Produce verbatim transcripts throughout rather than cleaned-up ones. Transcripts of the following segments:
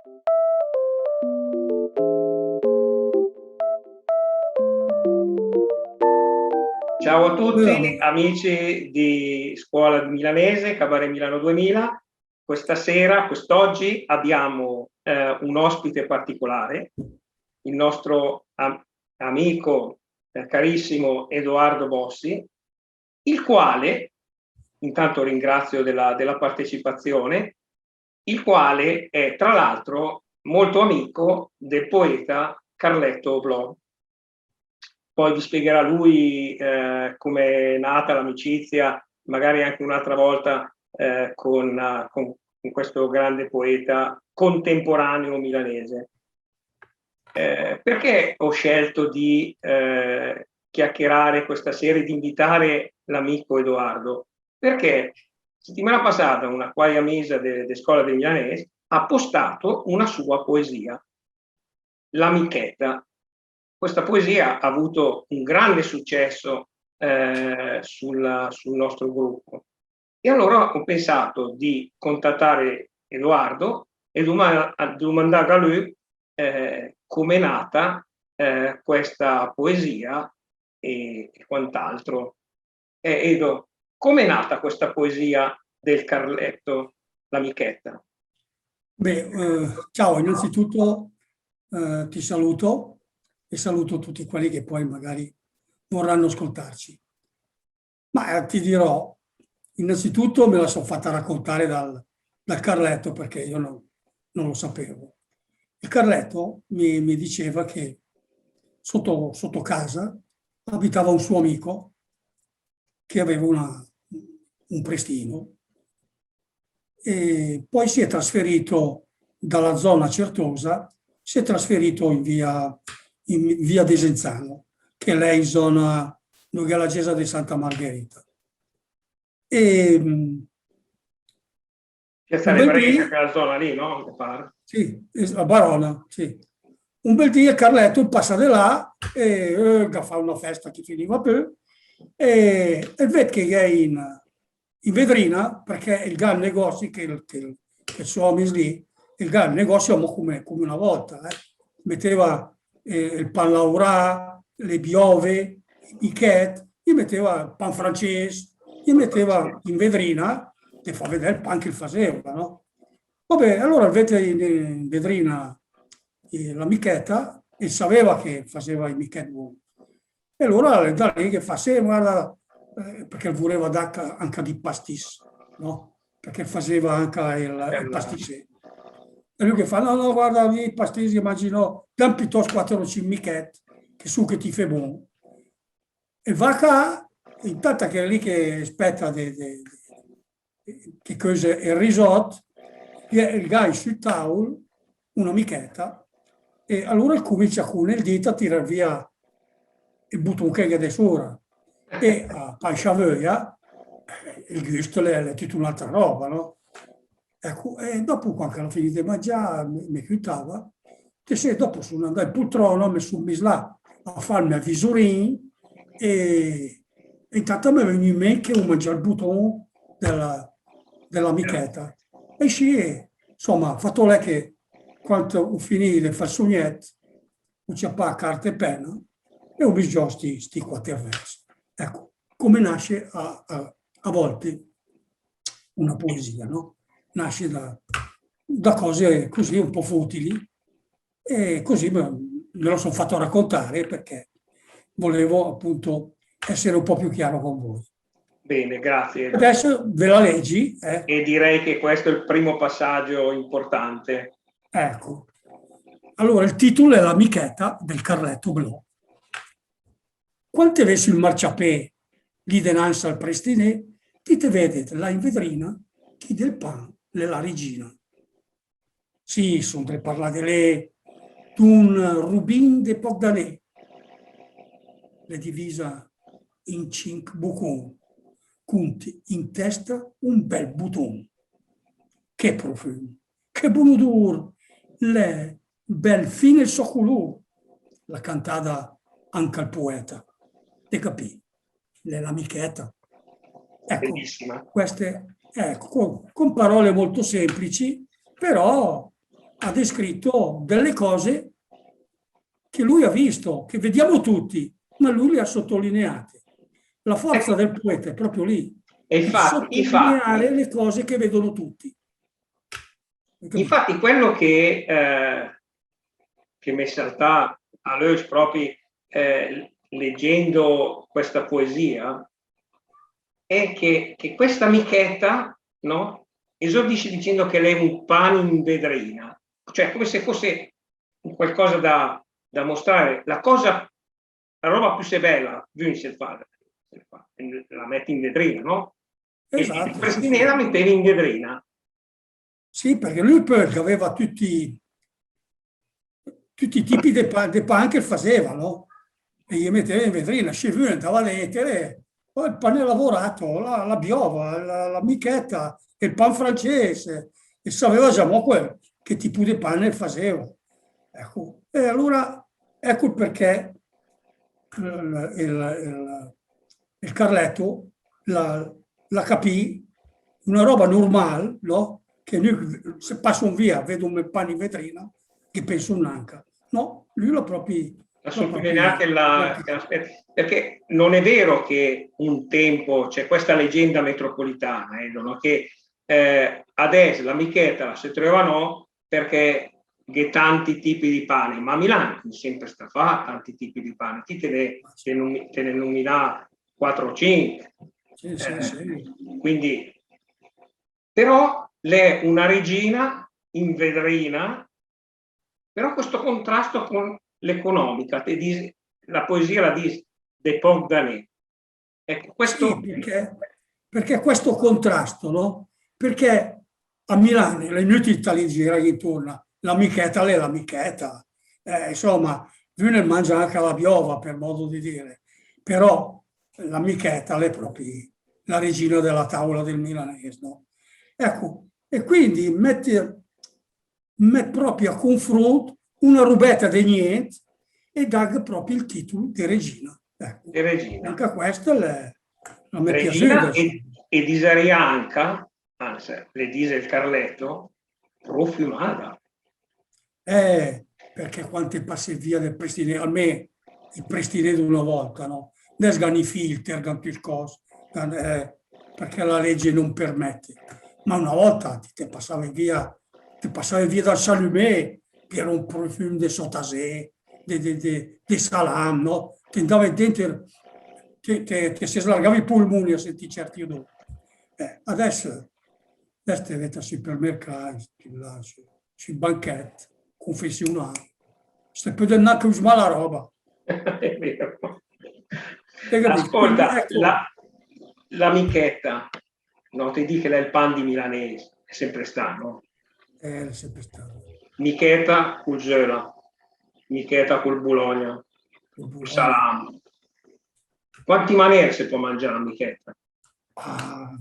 Ciao a tutti, amici di Scuola di Milanese, Cabaret Milano duemila. Questa sera, quest'oggi, abbiamo, eh, un ospite particolare, il nostro am-, amico, eh, carissimo Edoardo Bossi, il quale, intanto ringrazio della, della partecipazione, il quale è tra l'altro molto amico del poeta Carletto Oblò. Poi vi spiegherà lui, eh, come è nata l'amicizia, magari anche un'altra volta, eh, con, con, con questo grande poeta contemporaneo milanese. Eh, perché ho scelto di, eh, chiacchierare questa sera e di invitare l'amico Edoardo? Perché settimana passata una quai amisa de, de Scola de Milanés ha postato una sua poesia, La Michetta. Questa poesia ha avuto un grande successo, eh, sul, sul nostro gruppo. E allora ho pensato di contattare Edoardo e doma-, a domandare a lui, eh, come è nata, eh, questa poesia e, e quant'altro. Eh, Edo, come è nata questa poesia del Carletto, La Michetta? Beh, eh, ciao, innanzitutto, eh, ti saluto e saluto tutti quelli che poi magari vorranno ascoltarci. Ma, eh, ti dirò, innanzitutto me la son fatta raccontare dal, dal Carletto, perché io non, non lo sapevo. Il Carletto mi, mi diceva che sotto, sotto casa abitava un suo amico che aveva una, un prestino, e poi si è trasferito dalla zona Certosa, si è trasferito in via, in via Desenzano, che l'è in zona, dove gh'è la gesa de Santa Margherita. E, mm, Che sarebbe quella zona lì, no? Mi pare. Sì, es-, la Barona, sì. Un bel dì Carletto passa de là e, eh, ga fa una festa che finiva più, e, e ved che gh'è in, in vedrina, perché el gh'ha el negozi, che, che, che so amis lì, el gh'ha el negozi, ma come, come una volta, eh. Meteva, eh, el pan laurà, le biove, i bichet, i meteva el pan francese, i meteva in vedrina, e fa vedere el pan che el faseva, no? Vabbè, allora el ved in, in vedrina, eh, la micheta, e saveva che faseva i micheti boni. E allora l'è 'ndà lì che fa, "Sì, guarda", eh, perché el voleva dà anca, anca di pastis, no? Perché el faseva anca el, el pastis. E lui che fa, "No, no, guarda, mi i pastis i mangi no, dam piutost quater o cinch micheti, che su che ti fè bon." E va a cà, intant che l'è lì che speta de, de, che cös el risot, el, el gh'ha sül taul una micheta, e alura el cumincia cun el dit a tirar via el buton che gh'è de sura. E a pancia vöia, eh, el güst l'è, l'è tüta un'altra roba, no? Eco, e dopo, quand che l'ha finì de mangià, me, me cüntava, che se dopo sun 'ndà in pultrona, me sun mis là a fà el me visurin, e, e intant m'è vegnü in ment che hu mangià el buton de la, de la micheta. E sì, insoma, fato l'è che quand hu finì de fà el sugnet, hu ciapà carta e pena e hu mis giò sti, sti quater vers. Eco, come nasce a, a, a volte una poesia, no? Nasce da, da cose così un po' futili, e così me, me lo son fatto raccontare perché volevo appunto essere un po' più chiaro con voi. Bene, grazie. Adesso ve la leggi, eh. E direi che questo è il primo passaggio importante. Eco. Alura, el titul l'è La micheta del Carletto Oblò. Quand te vé sül marciapè, lì denanz al prestinè, ti te vedet là in vedrina chi del pan l'è la regina. Sì, sun dré a parlà de lé, d'un rubin de pòch danè. L'è divisa in cinch bucon, cunt in testa un bel buton. Che profüm, che bun udur, l'è bel fin el sò culur, l'ha cantada anca el poeta. Te capì? L'è la micheta. Eco, benissimo. Queste, eco, con, con parole molto semplici, però ha descritto delle cose che lui ha visto, che vediamo tutti, ma lui le ha sottolineate. La forza del poeta è proprio lì, E infatti, sottolineare infatti, le cose che vedono tutti. Hai capito? Infatti quello che, eh, che mi salta a l'öcc proprio, eh, leggendo questa poesia è che, che questa Michetta, no? Esordisce dicendo che l'è un pan in vedrina, cioè come se fosse un qualcosa da, da mostrare. La cosa, la roba più se bella, vün se fa, se fa, la mette in vedrina, no? E Esatto, il sì, Prestinè sì. La metteva in vedrina. Sì, perché lui pö el gh'aveva tutti, tutti i tipi de pa-, de pan che el faseva, no? E i metteva in vedrina, se vün andava a vedere, pö el pan lavorato, la, la biova, la, la micheta, el pan francese, e saveva giamò quel, che tipo de pan el faseva. Ecco. E allora ecco il perché, eh, il, il, il Carletto la, la capì, una roba normal, no? Che nün, se passo via, vedo un pan in vetrina, che penso nanca. No, lui l'ha proprio... Ha sottolineato la, l'aspetto, perché non è vero che un tempo, c'è questa leggenda metropolitana, eh, no? Che, eh, adès la micheta la se tröva no, perché gh'è tanti tipi di pane, ma a Milan gh'è sempre stà fà tanti tipi di pane, ti te ne, te ne, te ne nomina quattro o cinque. Sì, sì, Eh, sì. Quindi, però l'è una regina in vedrina, però questo contrasto con l'economica, te dis-, la poesia la dis de pöch danè. Ecco, questo... Sì, perché, perché questo contrasto, no? Perché a Milan, l'è inutile stà lì a girà intorno, la micheta l'è la micheta. Eh, insomma, vün el mangia anca la biova, per modo di dire, però la micheta l'è proprio la regina della tavola del milanese, no? Ecco, e quindi mette, mette proprio a confronto una robetta de nient e dagh proprio il titolo de regina. Ecco. De regina. Anca questa l'è, la mette a Regina süda. E, e disaria anca, anzi, le dise il Carletto, profumada. Eh, perché quand te passe via del Prestinè, almeno i Prestinè d'una volta, no? Adès gh'han i filter, gh'han tüt cos, gh'han, eh, perché la legge non permette. Ma una volta ti te passave via, te passave via dal salumè, che era un profum de sotasè, de, de, de, de salam, no? Te andave dentro, te, te, te se slargave i polmoni a sentì certi odori. Eh, adès, adès te vedi al supermercato, là, su, sui banchetti, confessionali. Se pöl nanca usmà la roba. È vero. Te capis? Ascolta, Quindi, ecco. La, la micheta, no, te dis che l'è il pan di milanes, l'è sempre stà, no? Eh, l'è sempre stà. Micheta cul zöla, micheta cul Bologna, cul salam. Quanti maner se pò mangià la micheta? Ah,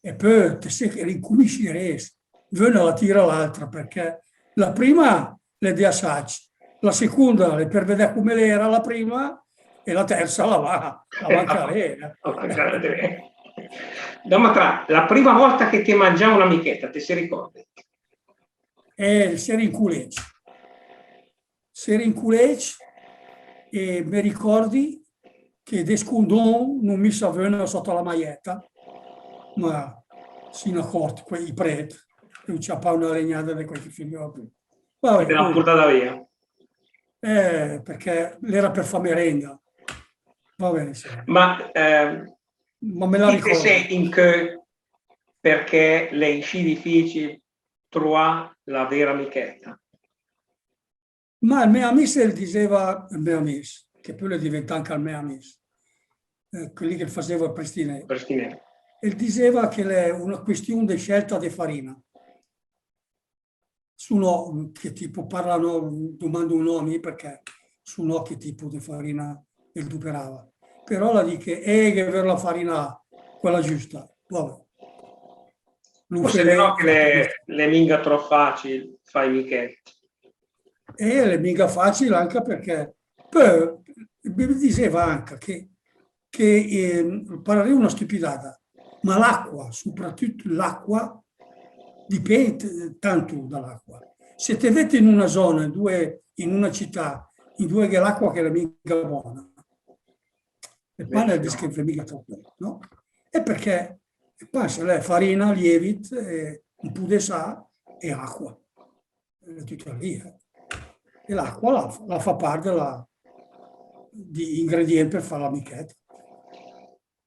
e pö te sé che rincuminsierès, vöna la tira l'altra, perché la prima l'è de assaggio, la seconda l'è per vedè come l'era la prima, e la terza la va, la va anca lé, eh. La va anca lé. No, ma tra, la prima volta che te mangià una micheta, te se ricordi? Eh, s'era in culeggio. S'era in culeggio e me ricordi che de scundon n'ho misa vöna sota la maieta, ma si n'è acort quei i pret, e ho ciapà una legnada de quei che finiva più. Vabbè, Te l'ha portata via. Eh, perché l'era per fà merenda. Va bene, sì. Ma, ehm, Ma me la ti te ricordo. Sé incö perché l'è inscì difficile trovà la vera micheta? Ma il me amis el diseva, il me amis, che pö l'è diventà anca il me amis, eh, quel che faseva il Prestinè, Prestinè. el diseva che l'è una question de scelta de farina. Su no, che tipo parlano, domando un nome perché su no che tipo de farina el doperava. Però la dice, eh, che per la farina, quella giusta. Vabbè. Lu Forse fede- no che l'è, l'è minga tropp facil fà i michèt. E l'è minga facil anca perché pö me diseva anca che, che, ehm, parlarì una stupidada, ma l'acqua, soprattutto l'acqua, dipende tanto dall'acqua. Se te vét in una zona, in due, in una cità, in due gh'è l'acqua che l'è minga bona, el pan el disch che l'è minga tòp, no? E perché el pan se l'è farina, lievit, eh, un pù de sà e acqua. L'è tüt lì, eh. E l'acqua la, la fa part de la, di ingredient per fà la micheta.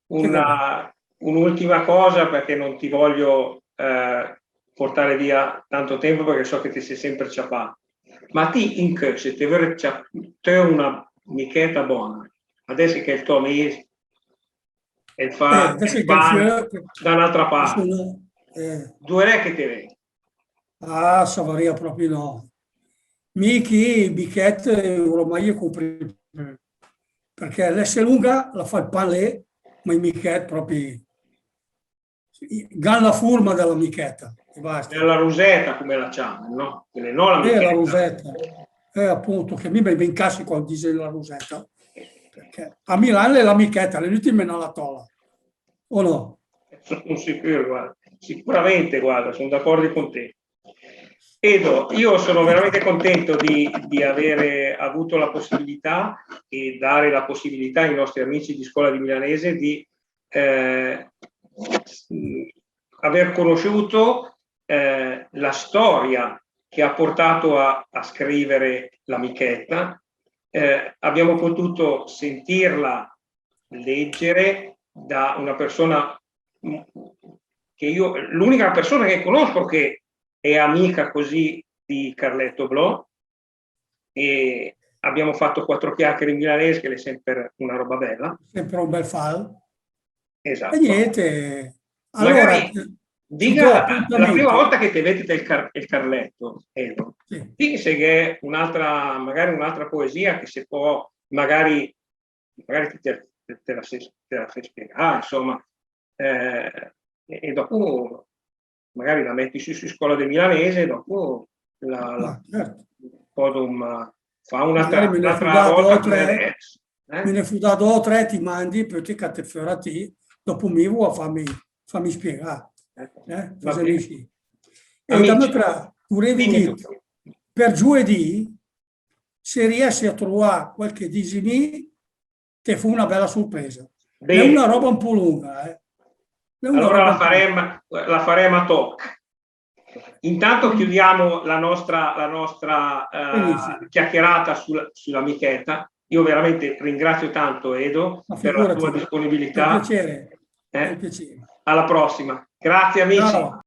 Una, un'ultima cosa, perché non ti voglio, eh, portare via tanto tempo, perché so che ti sei sempre ciapà. Ma ti, incö, se te vöret ciap-, te una micheta bona, adess che el tò amìs el fa, eh, adess che el fa da un'altra part, eh, duerè che te vè? Ah, savaria propi no. Mi chi i michèt, eh, ormai i compri, perché l'Esselunga la fa el pan lé, ma i michèt propi, i gh'han la forma de la micheta, e basta. L'è la roseta, come la ciaman, no? Quella no, la micheta. Eh, la roseta. Eh, appunto, che mi me, me incasi quand disen la roseta, perché a Milan l'è la micheta, l'è inütil menà la tola. O no? Son sicür, guarda. Sicuramente, guarda, son d'acordi con te. Edo, io sono veramente contento di, di avere avuto la possibilità e dare la possibilità ai nostri amici di Scuola di Milanese di, eh, aver conosciuto, eh, la storia che ha portato a, a scrivere la michetta. Eh, abbiamo potuto sentirla leggere da una persona, mm, che io, l'unica persona che conosco che è amica così di Carletto Blò, e abbiamo fatto quattro chiacchiere in milanese, che è sempre una roba bella. Sempre un bel fal. Esatto. E niente, allora, magari diga la, la prima volta che te vedi el Car-, el Carletto, Edo, sì, dì se gh'è un'altra, magari un'altra poesia che se può, magari, magari te, te, te la se, te la fé spiegà, insomma, eh, e, e dopo magari la meti sü, sü Scuola de Milanese, dopo la, la, ah, certo, podom fà un'altra, magari me ne un'altra volta, eh? Me ne fo dà dò o tre, ti mandi, pö te cate föra ti, dopo mi vó a fami, fami spiegà. Ecco. Eh? Va bene. Fem così. E amici, dam, vorevi dì, per giovedì, se riesi a trovà quel che disi mi, te fó una bella sorpresa. Bene. L'è una roba un po' lunga, eh. Allora la faremo, la faremo a toc. Intanto chiudiamo la nostra, la nostra, eh, chiacchierata sulla, sulla michetta. Io veramente ringrazio tanto Edo per la tua disponibilità. Ma figurati, è un piacere. Eh? È un piacere. Alla prossima. Grazie, amici. Ciao.